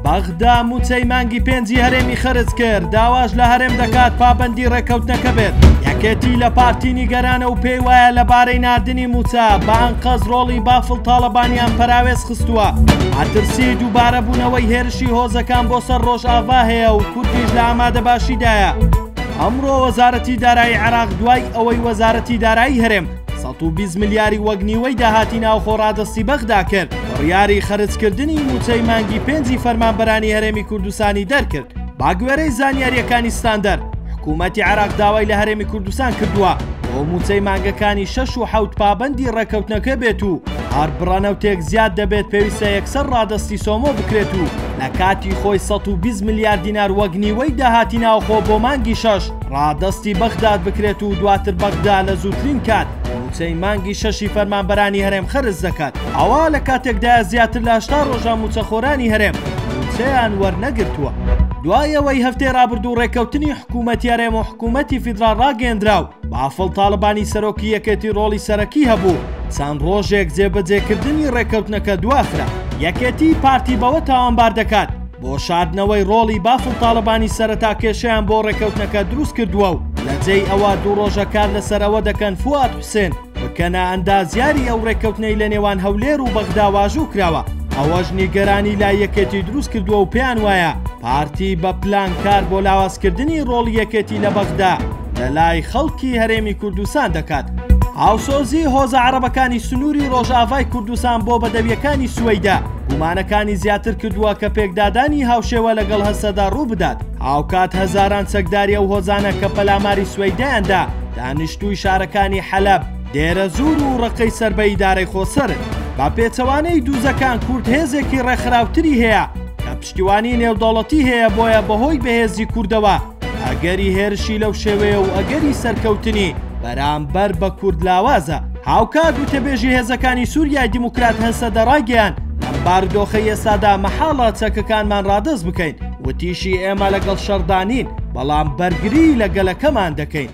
بەغدا مووچەی مانگی پێنجی هەرێمی خەرج کرد، داواش لە هەرێم دەکات پابەندی ڕێککەوتنەکە بێت. یەکێتی لە پارتی نیگەرانە و پێی وایە لەبارەی ناردنی مووچە بە ئەنقەست ڕۆڵی بافڵ تاڵەبانیان پەراوێز خستووە. مەترسی دووبارەبوونەوەی هێرشی هۆزەکان بۆ سەر ڕۆژئاڤا هەیە و کوردیش لە ئامادەباشیدایە. ئەمڕۆ وەزارەتی دارایی عێراق دوای ئەوەی وەزارەتی دارایی هەرێم 120 ملیاری وەک نیوەی داهاتی ناوخۆ ڕادەستی بەغدا کرد، بڕیاری خەرجکردنی مووچەی مانگی پێنجی فەرمانبەرانی هەرێمی کوردستانی دەرکرد. بەگوێرەی زانیارییەکانی ستاندەر، حکوومەتی عێراق داوای لە هەرێمی کوردستان کردووە بۆ مووچەی مانگەکانی شەش و حەوت پابەندی ڕێککەوتنەکە بێت و هەر بڕەنەوتێک زیاد دەبێت پێویستە یەکسەر ڕادەستی سۆمۆ بکرێت و لە کاتی خۆی 120 ملیار دینار وەک نیوەی داهاتی ناوخۆ بۆ مانگی شەش ڕادەستی بەغداد بکرێت و دواتر بەغدا لە زووترین کات مووچەی مانگی شەشی فەرمانبەرانی هەرێم خەرج دەکات. ئەوە لە کاتێکدایە زیاتر لە 80 ڕۆژە مووچەخۆرانی هەرێم مووچەیان وەرنەگرتووە. دوای ئەوەی هەفتەی ڕابردوو ڕێککەوتنی حکوومەتی هەرێم و حکوومەتی فیدراڵ ڕاگەیەندرا و بافڵ تاڵەبانی سەرۆکی یەکێتی ڕۆڵی سەرەکی هەبوو، چەند ڕۆژێک جێبەجێکردنی ڕێککەوتنەکە دواخرا. یەکێتی پارتی بەوە تاوانبار دەکات بۆ شاردنەوەی ڕۆڵی بافڵ تاڵەبانی سەرەتا کێشەیان بۆ ڕێککەوتنەکە دروست کردووە و لە جێی ئەوە دوو ڕۆژە کار لەسەر ئەوە دەکەن فوئاد حوسێن بکەنە ئەندازیاری ئەو ڕێککەوتنەی لە نێوان هەولێر و بەغدا واژوو کراوە، ئەوەش نیگەرانی لای یەکێتی دروست کردووە و پێیان وایە پارتی بە پلان کار بۆ لاوازکردنی ڕۆڵی یەکێتی لە بەغدا لە لای خەڵکی هەرێمی کوردستان دەکات. هاوسۆزی هۆزە عەڕەبەکانی سنووری ڕۆژئاڤای کوردستان بۆ بەدەوییەکانی سوەیدا گومانەکانی زیاتر کردووە کە پێکدادانی هاوشێوە لەگەڵ هەسەدە ڕووبدات، هاوکات هەزاران چەکداری ئەو هۆزانە کە پەلاماری سوەیدایان دا، دانیشتووی شارەکانی حەلەب، دێرەزوور و ڕەققەی سەر بە ئیدارەی خۆسەرن. بە پێچەوانەی دووزەکان کورد هێزێکی ڕێکخراوتری هەیە کە پشتیوانی نێودەوڵەتی هەیە بۆیە بەهۆی بەهێزی کوردەوە ئەگەری هێرشی لەو شێوەیە و ئەگەری سەرکەوتنی بەرامبەر بە کورد لاوازە. هاوکات وتەبێژی هێزەکانی سوریای دیموکرات هەسەدە ڕایگەیاند، لەم بارودۆخەی ئێستادا مەحاڵە چەکەکانمان ڕادەست بکەین، وتیشی ئێمە لەگەڵ شەڕدا نین، بەڵام بەرگری لە گەلەکەمان دەکەین.